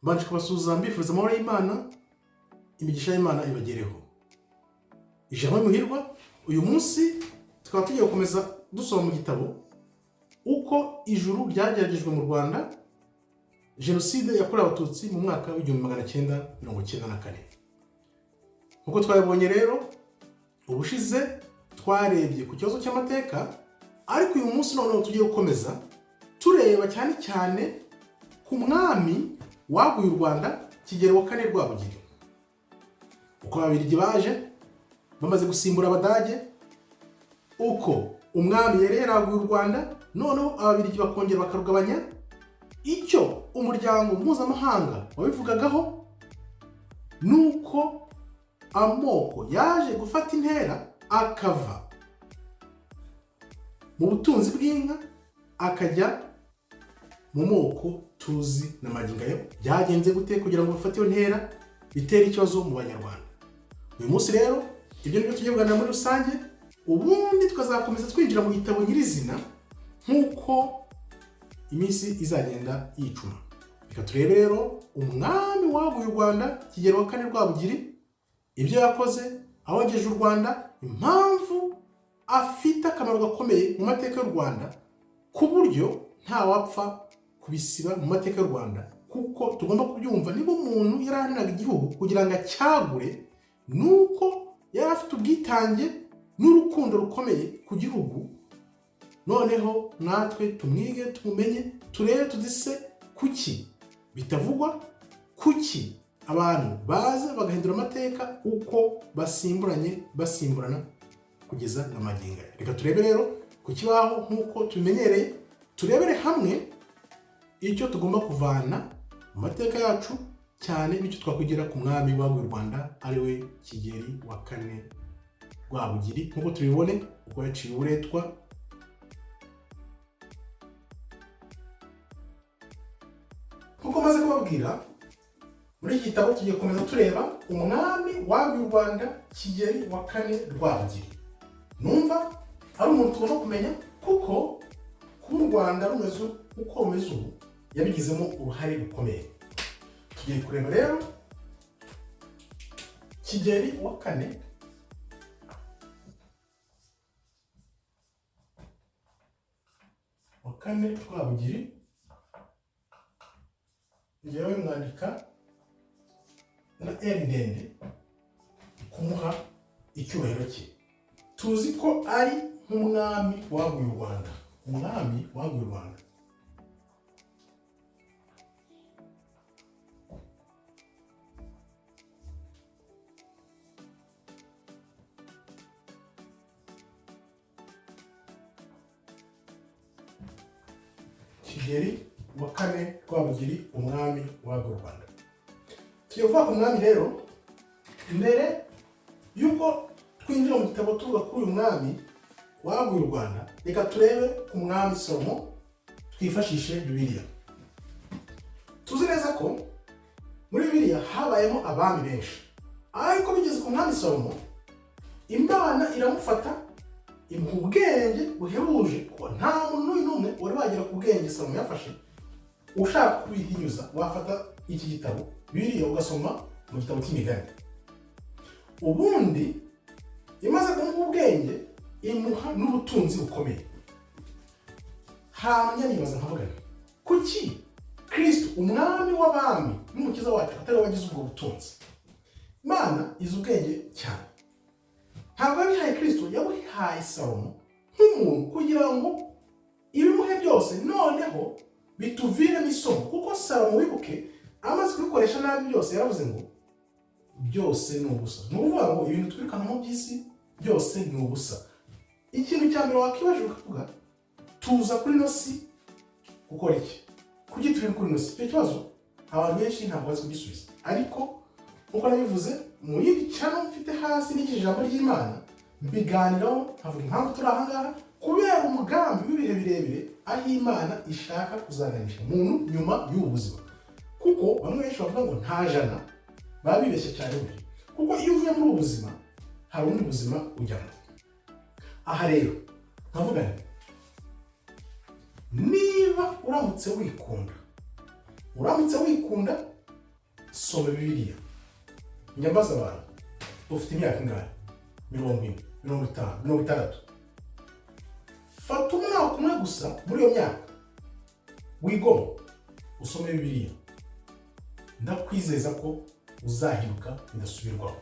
Mbanje kubasuhuza mbifuriza amahoro y'Imana, imigisha y'Imana ibagereho. Ijambo muhirwa, uyu munsi tukaba tugiye gukomeza dusoma mu gitabo uko ijuru ryageragejwe mu Rwanda, Jenoside yakorewe Abatutsi mu mwaka w'1994. Nk'uko twabibonye rero, ubushize twarebye ku kibazo cy'amateka, ariko uyu munsi noneho tugiye gukomeza tureba cyane cyane ku mwami waguye u Rwanda, Kigeli wa kane Rwabugiri. Uko Ababiligi baje bamaze gusimbura Abadage, uko umwami yari yaraguye u Rwanda, noneho Ababiligi bakongera bakarugabanya, icyo umuryango mpuzamahanga wabivugagaho, nuko amoko yaje gufata intera akava mu butunzi bw'inka akajya mu moko tuzi na magingo ayo. Byagenze gute kugira ngo bafate iyo ntera bitere ikibazo mu Banyarwanda? Uyu munsi rero ibyo nibyo tugiye kuganira muri rusange, ubundi tukazakomeza twinjira mu gitabo nyirizina nk'uko iminsi izagenda yicuma. Reka turebe rero umwami waguye u Rwanda, Kigeli wa kane Rwabugiri, ibyo yakoze, aho agejeje u Rwanda, impamvu afite akamaro gakomeye mu mateka y'u Rwanda, ku buryo ntawapfa kubisiba mu mateka y'u Rwanda, kuko tugomba kubyumva. Niba umuntu yarahaniraga igihugu kugira ngo acyagure, nuko yari afite ubwitange n'urukundo rukomeye ku gihugu. Noneho natwe tumwige, tumumenye, turebe tudise kuki bitavugwa, kuki abantu baza bagahindura amateka uko basimburanye basimburana kugeza na magingo aya. Reka turebe rero ku kibaho nk'uko tubimenyereye, turebere hamwe icyo tugomba kuvana mu mateka yacu, cyane n'icyo twakwigira ku mwami waguye u Rwanda, ari we Kigeli wa kane Rwabugiri, nk'uko tubibone uko yaciye uburetwa. Nk'uko maze kubabwira, muri iki gitabo tugiye gukomeza tureba umwami waguye u Rwanda, Kigeli wa kane Rwabugiri. Numva ari umuntu tugomba kumenya, kuko kuba u Rwanda rumeze uko rumeze ubu yabigizemo uruhare rukomeye. Tugiye kureba rero Kigeli wa kane Rwabugiri. Njyewe mwandika na N ndende kumuha icyubahiro cye. Tuzi ko ari nk'umwami waguye u Rwanda, umwami waguye u Rwanda. Kigeli wa kane Rwabugiri, umwami waguye u Rwanda. Tugiye kuvuga ku mwami rero. Mbere y'uko twinjira mu gitabo tuvuga kuri uyu mwami waguye u Rwanda, reka turebe ku mwami Salomo, twifashishe Bibiliya. Tuzi neza ko muri Bibiliya habayemo abami benshi, ariko bigeze ku mwami Salomo, Imana iramufata imuha ubwenge buhebuje, kuko nta muntu n'uyu n'umwe wari wagera ku bwenge Salomo yafashe. Ushaka kubihinyuza wafata iki gitabo Bibiliya ugasoma mu gitabo cy'Imigani. Ubundi imaze kumuha ubwenge, imuha n'ubutunzi bukomeye. Hamya nibaza nkavuga nti: kuki Kristo, umwami w'abami n'umukiza wacu, atari we wagize ubwo butunzi? Imana izi ubwenge cyane. Ntabwo yabihaye Kristo, yabuhaye Salomo nk'umuntu kugira ngo ibimuhe byose noneho bituviremo isomo, kuko Salomo, wibuke, amaze kubikoresha nabi byose, yaravuze ngo byose ni ubusa. Ni ukuvuga ngo ibintu twirukanamo by'isi byose ni ubusa. Ikintu cya mbere wakibajije ukavuga: tuza kuri ino si gukora iki? Kuki turi kuri ino si? Icyo kibazo abantu benshi ntabwo bazi kugisubiza, ariko nkuko nabivuze mu yindi channel mfite hasi n'iki ijambo ry'Imana, mbiganiraho nkavuga impamvu turi aha ngaha, kubera umugambi w'ibihe birebire, aho Imana ishaka kuzaganisha umuntu nyuma y'ubu buzima. Kuko bamwe benshi bavuga ngo nta jana, baba bibeshya cyane burya, kuko iyo uvuye muri ubu buzima hari ubundi buzima ujyamo. Aha rero nkavuga nti: niba uramutse wikunda, uramutse wikunda Soma Bibiliya. Njya mbaza abantu: ufite imyaka ingahe? 40, 50, 60. Fata umwaka umwe gusa muri iyo myaka, wigomwe usome Bibiliya. Ndakwizeza ko uzahinduka bidasubirwaho.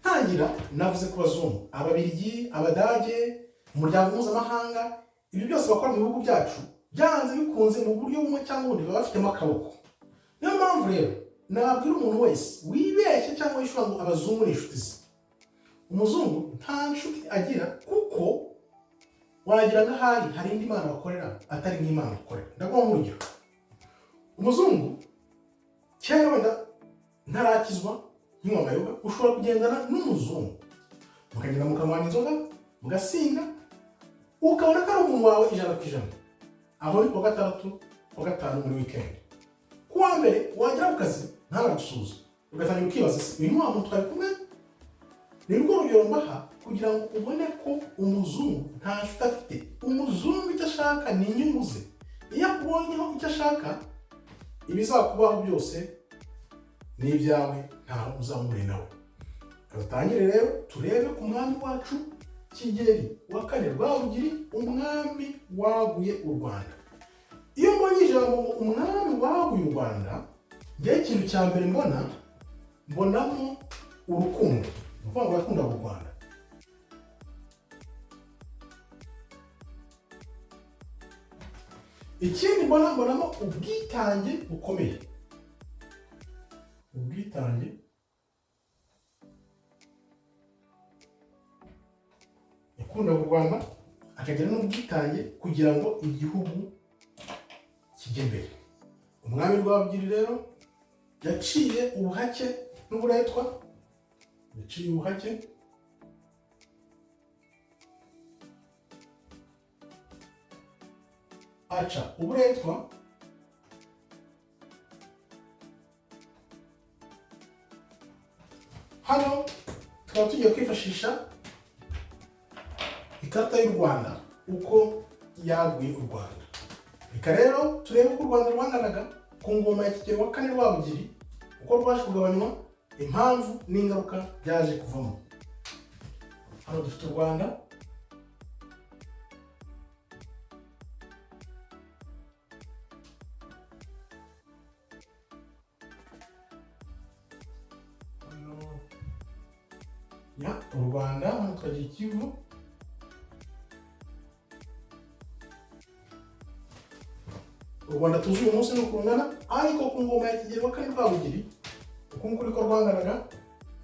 Ntangira navuze ku bazungu, Ababirigi, Abadage, umuryango mpuzamahanga. Ibyo byose bakora mu bihugu byacu, byanze bikunze, mu buryo bumwe cyangwa ubundi, baba bafitemo akaboko. Niyo mpamvu rero nabwira umuntu wese wibeshye cyangwa wishura ngo abazungu ni inshuti ze. Umuzungu nta nshuti agira, kuko wagira ngo ahari hari indi mana bakorera atari nk'Imana bakorera. Ndaguha nk'urugero: umuzungu kera, wenda ntarakizwa, nkinywa amayoga, ushobora kugendana n'umuzungu, mukagenda mukanywa inzoga, mugasinga, ukabona ko ari umuntu wawe 100%. Aho ni kuwa gatandatu, kuwa gatanu, muri weekend. Ku wa mbere wagera ku kazi ntanagusuhuza, ugatangira ukibaza: se uyu ni wa muntu twari kumwe? Ni rwo rugero mbaha kugira ngo ubone ko umuzungu nta nshuti afite. Umuzungu icyo ashaka ni inyungu ze. Iyo akubonyeho icyo ashaka, ibizakubaho byose ni ibyawe, ntaho uzahuriye nawe. Dutangire rero turebe ku mwami wacu Kigeli wa kane Rwabugiri, umwami waguye u Rwanda. Iyo mbonye ijambo ngo umwami waguye u Rwanda, ngewe ikintu cya mbere mbona, mbonamo urukundo. Ni ukuvuga ngo yakundaga u Rwanda. Ikindi mbona, mbonamo ubwitange bukomeye, ubwitange. Yakundaga u Rwanda, akagira n'ubwitange kugira ngo igihugu kijye imbere. Umwami Rwabugiri rero yaciye ubuhake n'uburetwa, yaciye ubuhake aca uburetwa, hano tukaba tugiye kwifashisha ikarita y'u Rwanda uko yaguye u Rwanda. Reka rero turebe uko u Rwanda rwanganaga ku ngoma ya Kigeli wa kane Rwabugiri, uko rwaje kugabanywa, impamvu n'ingaruka byaje kuvamo. Hano dufite u Rwanda. Hano ya u Rwanda, hano tukagira Ikivu. U Rwanda tuzi uyu munsi ni uku rungana, ariko ku ngoma ya Kigeli wa kane Rwabugiri uku nguku niko rwanganaga.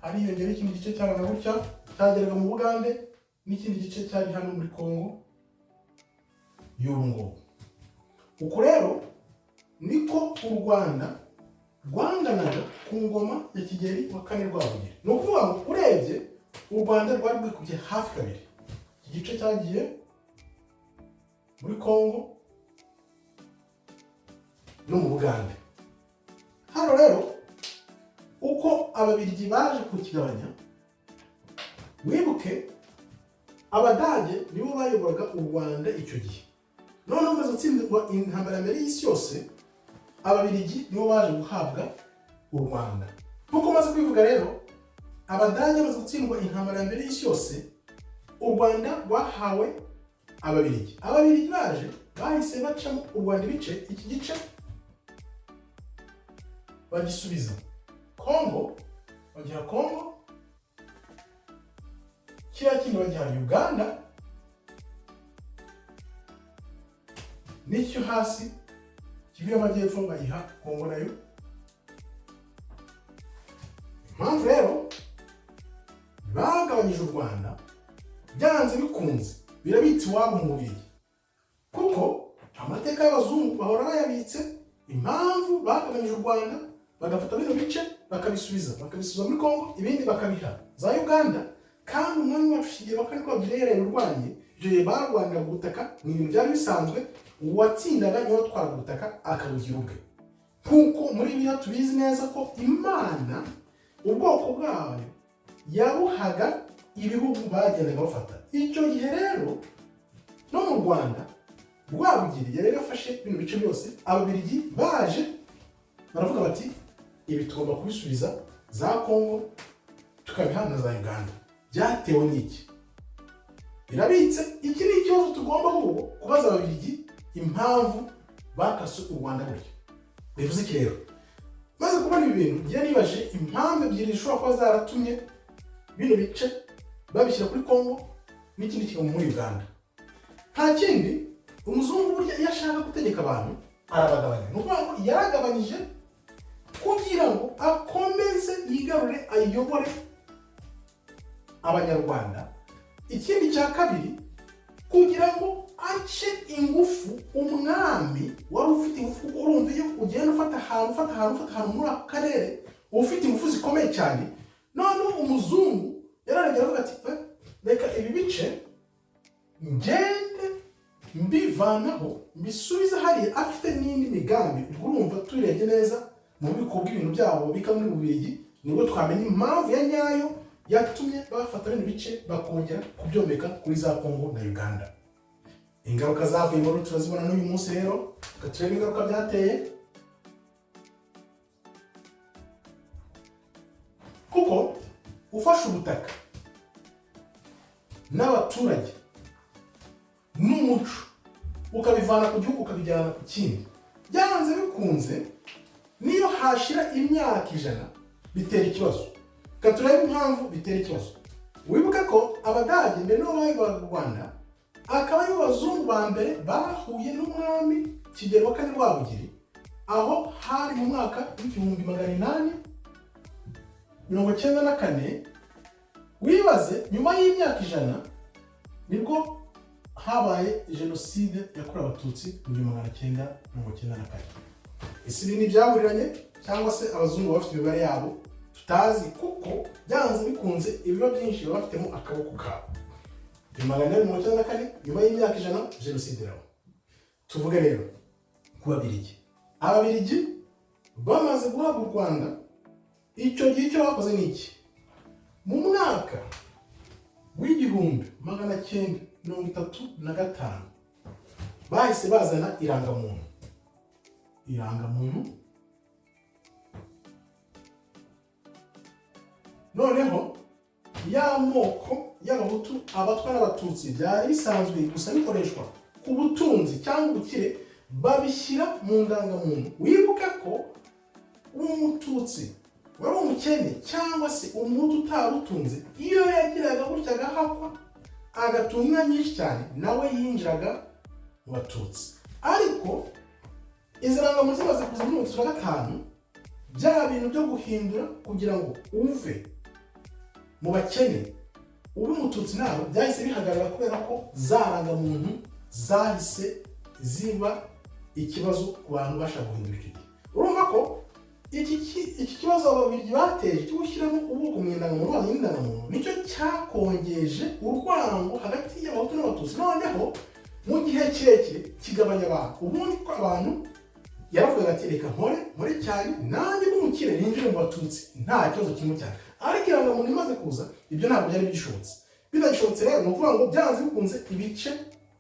Hariyongeraho ikindi gice cyangana gutya cyageraga mu Bugande, n'ikindi gice cyari hano muri Kongo y'ubu ngubu. Uku rero niko u Rwanda rwanganaga ku ngoma ya Kigeli wa kane Rwabugiri. Ni ukuvuga ngo urebye, u Rwanda rwari rwikubye hafi kabiri. Iki gice cyagiye muri Kongo no mu Bugande. Hano rero uko Ababiligi baje kukigabanya, wibuke Abadage nibo bayoboraga u Rwanda icyo gihe. Noneho bamaze gutsindwa intambara ya mbere y'isi yose, Ababiligi nibo baje guhabwa u Rwanda. Nk'uko maze kubivuga rero, Abadage bamaze gutsindwa intambara ya mbere y'isi yose, u Rwanda rwahawe Ababiligi. Ababiligi baje bahise bacamo u Rwanda ibice. Iki gice bagisubiza Kongo, bagiha Kongo, kiriya kindi bagiha Uganda, n'icyo hasi Kivu y'Amajyepfo bayiha Kongo nayo. Impamvu rero bagabanyije u Rwanda, byanze bikunze birabitse iwabo mu Bubiligi, kuko amateka y'abazungu bahora bayabitse. Impamvu bagabanyije u Rwanda, bagafata bino bice bakabisubiza muri Kongo, ibindi bakabiha za Uganda, kandi umwami wacu Kigeli wa kane Rwabugiri yararwanye. Icyo gihe barwaniraga ubutaka, ni ibintu byari bisanzwe. Uwatsindaga niwe watwaraga ubutaka akabugira ubwe, nk'uko muri Bibiliya tubizi neza ko Imana ubwoko bwayo yabuhaga ibihugu bagendaga bafata. Icyo gihe rero no mu Rwanda Rwabugiri yari yarafashe bino bice byose. Ababiligi baje baravuga bati: Ibi tugomba kubisubiza za Kongo, tukabiha na za Uganda. Byatewe n'iki? Birabitse. Iki ni ikibazo tugomba ahubwo kubaza Ababiligi, impamvu bakase u Rwanda gutya. Bivuze iki rero? Maze kubona ibi bintu, ngiye nibaje impamvu ebyiri zishobora kuba zaratumye bino bice babishyira kuri Kongo n'ikindi kikaba muri Uganda. Nta kindi, umuzungu burya iyo ashaka gutegeka abantu arabagabanya. Ni ukuvuga ngo yaragabanyije kugira ngo akomeze yigarure, ayobore Abanyarwanda. Ikindi cya kabiri, kugira ngo ace ingufu umwami wari ufite ingufu, kuko urumva iyo ugenda ufata ahantu, ufata ahantu, ufata ahantu muri ako karere, uba ufite ingufu zikomeye cyane. Noneho umuzungu yararebye aravuga ati: "Reka ibi bice ngende mbivanaho, mbisubize hariya." Afite n'indi migambi. Ubwo urumva turebye neza mu bubiko bw'ibintu byabo babika muri Bubirigi, nibwo twamenya impamvu ya nyayo yatumye bafata bino bice bakongera kubyomeka kuri za Kongo na Uganda. Ingaruka zavuye muri turazibona n'uyu munsi. Rero reka turebe ingaruka byateye, kuko ufashe ubutaka n'abaturage n'umuco ukabivana ku gihugu ukabijyana ku kindi, byanze bikunze niyo hashira imyaka 100 bitera ikibazo. Reka turebe impamvu bitera ikibazo. Wibuke ko Abadage mbere nibo bayoboraga u Rwanda, akaba aribo bazungu ba mbere bahuye n'umwami Kigeli wa kane Rwabugiri. Aho hari mu mwaka w'1894. Wibaze, nyuma y'imyaka 100 nibwo habaye jenoside yakorewe Abatutsi mu 1994. Ese ibi ntibyahuriranye, cyangwa se abazungu baba bafite imibare yabo tutazi? Kuko byanze bikunze ibiba byinshi baba bafitemo akaboko kabo. 1894, nyuma y'imyaka 100, jenoside iraba. Tuvuge rero ku Babirigi. Ababirigi bamaze guhabwa u Rwanda, icyo gihe icyo bakoze ni iki? Mu mwaka w'1935 bahise bazana irangamuntu. Irangamuntu noneho y'amoko y'Abahutu, Abatwa n'Abatutsi byari bisanzwe gusa bikoreshwa ku butunzi cyangwa ubukire, babishyira mu ndangamuntu. Wibuke ko Umututsi wari umukene cyangwa se Umuhutu utari utunze, iyo yagiraga gutya agahakwa agatunga inka nyinshi cyane, nawe yinjiraga mu Batutsi. Ariko izi ndangamuntu zimaze kuza muri 1935, bya bintu byo guhindura kugira ngo uve mu bakene ube Umututsi nawe byahise bihagarara, kubera ko za rangamuntu zahise ziba ikibazo ku bantu bashaka guhindura icyo gihe. Urumva ko iki kibazo Ababiligi bateje cyo gushyiramo ubwoko mu indangamuntu, bazanye n'indangamuntu, nicyo cyakongeje urwango hagati y'Abahutu n'Abatutsi. Noneho mu gihe kirekire kigabanya abantu. Ubundi ko abantu yaravugaga ati: "Reka nkore, nkore cyane, nanjye nk'umukire ninjire mu Batutsi nta kibazo kimwe cyane." Ariko irangamuntu imaze kuza, ibyo ntabwo byari bigishobotse. Bidagishobotse rero, ni ukuvuga ngo byanze bikunze ibice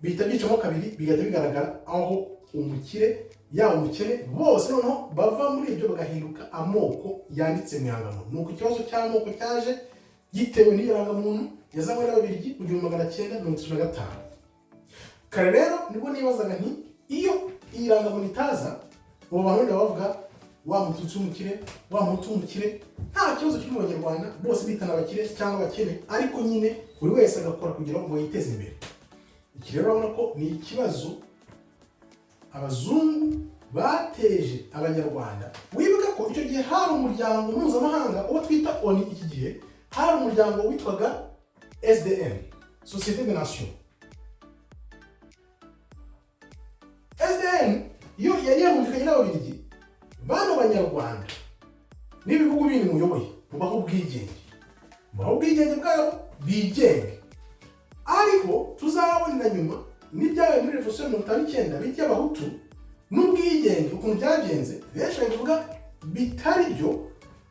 bihita byicamo kabiri, bigahita bigaragara aho umukire yaba umukene bose noneho bava muri ibyo bagahinduka amoko yanditse mu irangamuntu. Ni uko ikibazo cy'amoko cyaje gitewe n'iyo rangamuntu yazanywe n'Ababiligi mu 1935. Kare rero nibwo nibazaga nti: iyo iyi rangamuntu itaza, abo bantu wenda bavuga wa Mututsi w'umukire, wa Muhutu w'umukire, nta kibazo kiri mu Banyarwanda, bose bitana abakire cyangwa abakene, ariko nyine buri wese agakora kugira ngo yiteze imbere. Iki rero urabona ko ni ikibazo abazungu bateje Abanyarwanda. Wibuke ko icyo gihe hari umuryango mpuzamahanga uwo twita ONU. Iki gihe hari umuryango witwaga SDN, Société des Nations. SDN yo yari yarumvikanye n'Ababiligi: "Bano Banyarwanda n'ibihugu bindi muyoboye, mubaho ubwigenge, mubaho ubwigenge bwabo bigenge." Ariko tuzabonera nyuma n'ibyabaye muri revolution 59 bita Abahutu n'ubwigenge ukuntu byagenze, benshi babivuga bitari byo.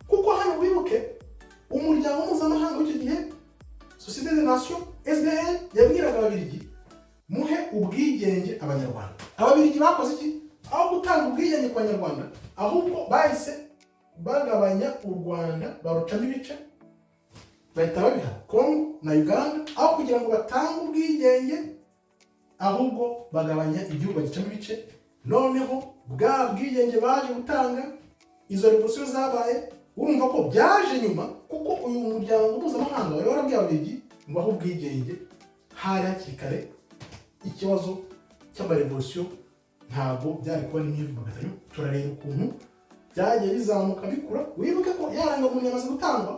Kuko hano wibuke umuryango mpuzamahanga w'icyo gihe, Société des Nations, SDN, yabwiraga Ababiligi: "Muhe ubwigenge Abanyarwanda." Ababiligi bakoze iki? Aho gutanga ubwigenge ku Banyarwanda, ahubwo bahise Bagabanya u Rwanda, barucamo ibice, bahita babiha Kongo na Uganda. Aho kugira ngo batange ubwigenge, ahubwo bagabanya igihugu, bagicamo ibice. Noneho bwa bwigenge baje gutanga, izo revolusiyo zabaye, urumva ko byaje nyuma, kuko uyu muryango mpuzamahanga wari warabwiye Ababiligi ngo aho ubwigenge hari hakiri kare, ikibazo cy'amarevolusiyo ntabwo byari kuba n'imyivumbagatanyo. Turareba ukuntu byagiye bizamuka, bikura. Wibuke ko ya rangamuntu yamaze gutangwa,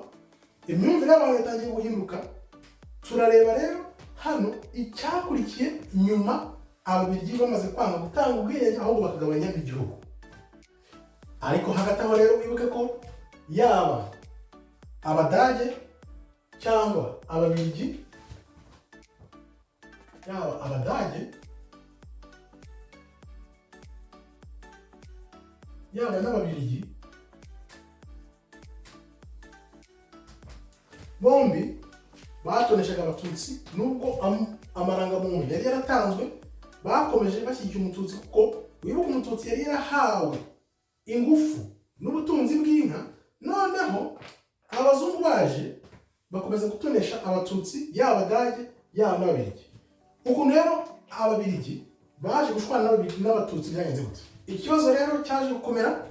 imyumvire y'abantu yatangiye guhinduka. Turareba rero hano icyakurikiye nyuma, Ababiligi bamaze kwanga gutanga ubwigenge, ahubwo bakagabanya igihugu. Ariko hagati aho rero, wibuke ko yaba Abadage cyangwa Ababiligi, yaba Abadage, yaba n'Ababiligi, bombi batoneshaga Abatutsi. Nubwo amarangamuntu yari yaratanzwe, bakomeje bashyigikiye Umututsi, kuko wibuke Umututsi yari yarahawe ingufu n'ubutunzi bw'inka. Noneho abazungu baje bakomeza gutonesha Abatutsi, yaba Abadage, yaba n'Ababiligi. Ukuntu rero Ababiligi baje gushwana n'Abatutsi byagenze gute? Ikibazo rero cyaje gukomera.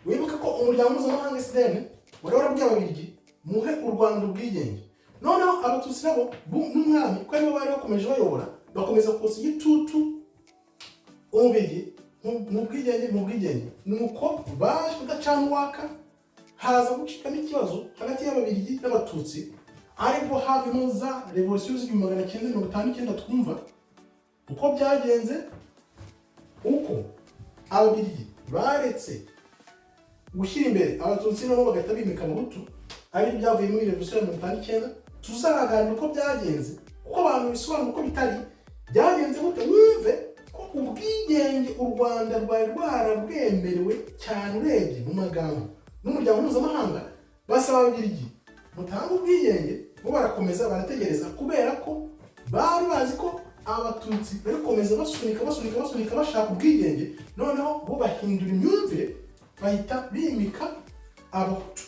Wibuke ko umuryango mpuzamahanga SDN wari warabwiye Ababiligi: "Muhe u Rwanda ubwigenge." Noneho Abatutsi nabo n'umwami, ko aribo bari bakomeje bayobora, bakomeza kotsa igitutu Umubirigi: "Mu bwigenge, mu bwigenge." Nuko baje kudacana uwaka, haza gucikamo ikibazo hagati y'Ababiligi n'Abatutsi, aribwo havamo za revolisiyo z'1959. Twumva uko byagenze, uko Ababiligi baretse gushyira imbere Abatutsi, noneho bagahita bimika Abahutu, ari byavuye muri revolisiyo ya 59. Tuzaganira uko byagenze, kuko abantu bisobanura uko bitari byagenze gute. Wumve ko ubwigenge u Rwanda rwari rwarabwemerewe cyane, urebye mu magambo n'umuryango mpuzamahanga, basaba Ababiligi: "Mutange ubwigenge." Bo barakomeza barategereza, kubera ko bari bazi ko Abatutsi bari gukomeza basunika, basunika, basunika, bashaka ubwigenge. Noneho bo bahindura imyumvire, bahita bimika Abahutu,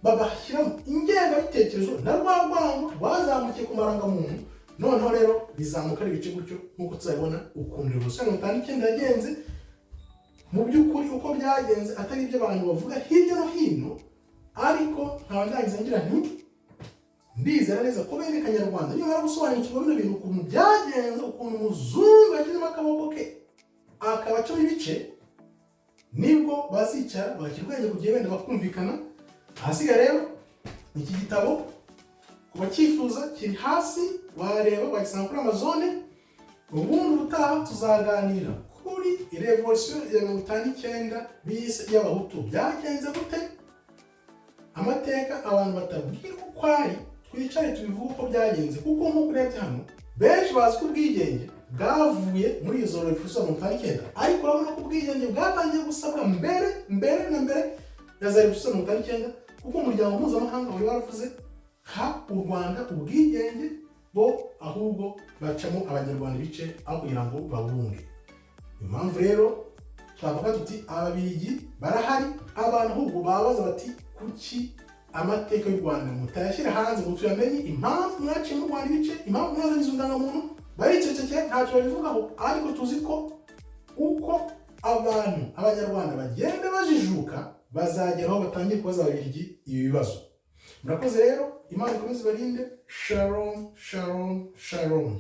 babashyiramo ingengabitekerezo na rwa rwango rwazamukiye ku marangamuntu. Noneho rero bizamuka ari ibice gutyo, nk'uko tuzabibona ukuntu revolusiyo ya 59 yagenze mu by'ukuri, uko byagenze, atari ibyo abantu bavuga hirya no hino. Ariko nkaba ndangiza ngira nti: ndizera neza ko bene Kanyarwanda nimara gusobanukirwa bino bintu, ukuntu byagenze, ukuntu umuzungu yashyizemo akaboko ke akabacamo ibice, nibwo bazicara bagashyira ubwenge ku gihe, wenda bakumvikana. Ahasigaye rero, iki gitabo ku bacyifuza kiri hasi, wareba wagisanga kuri Amazon. Ubundi ubutaha tuzaganira kuri revolisiyo ya 59 bise y'Abahutu, byagenze gute, amateka abantu batabwirwa uko ari. Twicare tubivuge uko byagenze, kuko nk'uko urebye hano, benshi bazi ko ubwigenge bwavuye muri izo revolisiyo ya 59, ariko urabona ko ubwigenge bwatangiye gusabwa mbere, mbere na mbere ya za revolisiyo ya 59, kuko umuryango mpuzamahanga wari waravuze: "Ha u Rwanda ubwigenge." Bo ahubwo bacamo Abanyarwanda ibice aho kugira ngo babunge. Impamvu rero twavuga tuti Ababiligi barahari, abantu ahubwo babaza bati: "Kuki amateka y'u Rwanda mutayashyira hanze ngo tuyamenye, impamvu mwaciye mu Rwanda ibice, impamvu mwazanye izo ndangamuntu?" Baricecekeye, ntacyo babivugaho. Ariko tuzi ko uko abantu, Abanyarwanda bagenda bajijuka, bazagera aho batangiye kubaza Ababiligi ibi bibazo. Murakoze rero, Imana ikomeze ibarinde. Shalom, shalom, shalom.